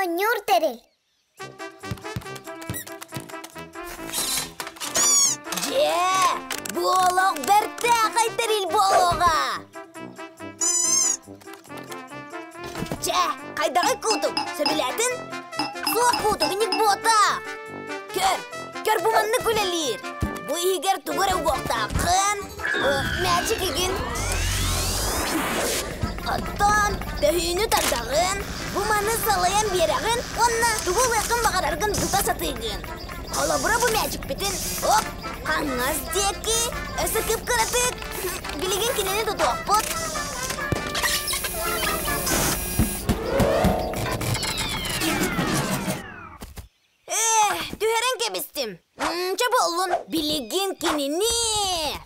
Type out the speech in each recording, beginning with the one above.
Оонньуур тэрил. Дьэ, бу олох бэртээхэй тэрил буолуоҕа! Чэ, хайдаҕый куутук, сөбүлээтин? Суох куутук, инник буотаах! Көр, көр бу маннык үлэлиир. Бу иһигэр тугу эрэ угуохтааххын, мээчик игин. Оттон төһүүнү тардаҕын, бу маны салайан биэрэҕин уонна тугу ылыаххын баҕараргын тута сатыыгын. Холобура бу мээчикпитин, оп, хаҥас диэки, өссө кып-кыратык, билигин кинини тутуохпут. Ээ, түһэрэн кэбистим. Чэ буоллун, билигин кинини!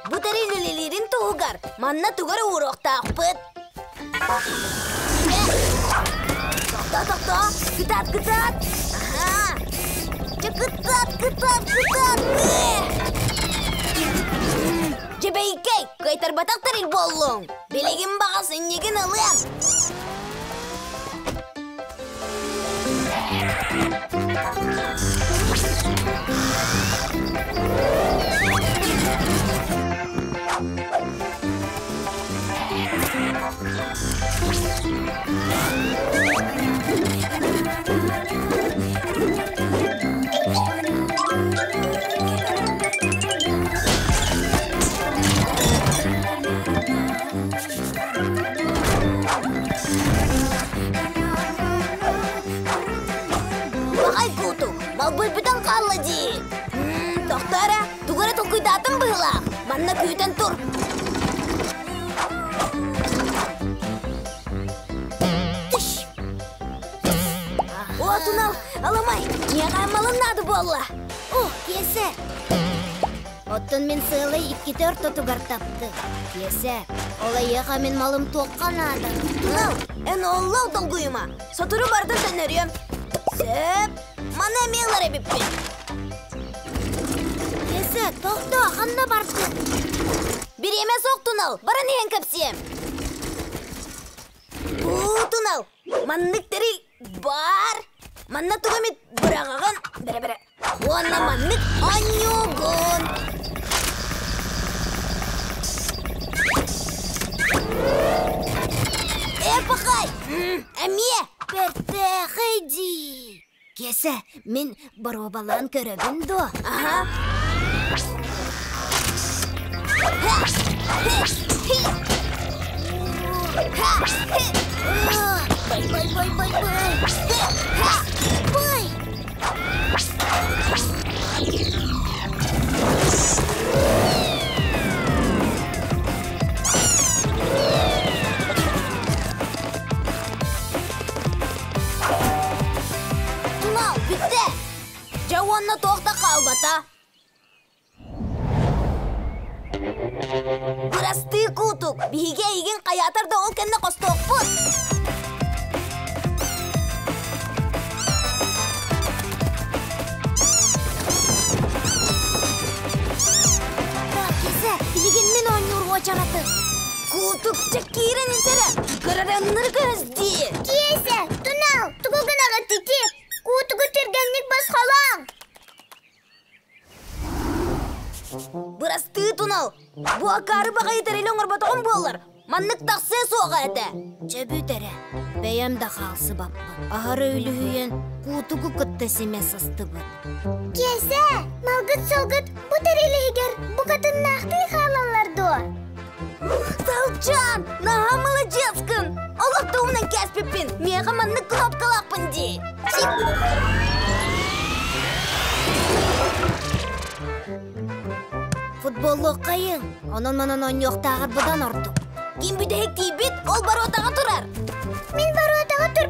Бу тэрил үлэлиирин туһугар манна тугу эрэ ууруохтаахпыт. Тохтоо, тохтоо! Кытаат, кытаат! Аха! Чэ, кытаат, кытаат, кытаат! Дьэбэйкэй, кыайтарбатах тэрил буоллуҥ! Билигин баҕас иннигин ылыам! Баҕай куутук, малбый бүтэн хаалла дии. Тохтоо эрэ, тугу эрэ толкуйдаатым быһыылаах. Манна күүтэн тур. Тыш! О, тунал, аламай, миэхэ малын наада буолла. О, киэсэ! Оттон мин сыалай иккитэ ортотугар тапты. Киэсэ, ол эйиэхэ мин малым туохха наада? Тунал, эн оллоох долгуйума. Сотору барытын төннөрүөм. Сөп, маны эмиэ ылар эбиппин. Киэсэ, тохтоо, ханна бардын? Бириэмэ суох тунал, баран иһэн кэпсиэм. Уу, тунал, маннык тэрил баар. Манна тугу эмит быраҕаҕын, бэрэ-бэрэ. Уонна маннык оонньуугун. Ээ, пахай! Эмиэ! Бэртээхэй дии! Киэсэ, мин боруобалаан көрөбүн дуо? Аха. Бай, бай, бай, бай, бай! Бай! Тунал, бүттэ! Дьэ уонна туох да хаалбата. Бырастыы куутук, биһиги эйигин хайаатар да ол кэннэ хостуохпут. Кисе, билигин мин оонньуур уочаратым. Куутук чэ киирэн исэрэ, кыраранныр көс дии. Киэсэ, тунал, тугу гынаҕыт ити? Куутугу түргэнник босхолооҥ. Бырастыы тунал, бу акаары баҕайы тэрили оҥорботоҕум буоллар, маннык тахсыа суоҕа этэ. Чэ бүт эрэ, бэйэм да хаалсыбаппын. Аһары үлүһүйэн куутугу кытта симэ сыстыбыт. Киэсэ, малгыт-сылгыт бу тэрил иһигэр букатыннаахтыы хаалаллар дуо? Салчан, наһаа маладьыаскын! Олох туһунан кээспиппин, миэхэ маннык кнопкалаахпын дии. Футболлуоххайыҥ, онон-манан оонньуохтааҕар быдан ордук. Ким бүтэһик тиийбит, ол боруотаҕа турар. Мин боруотаҕа тур.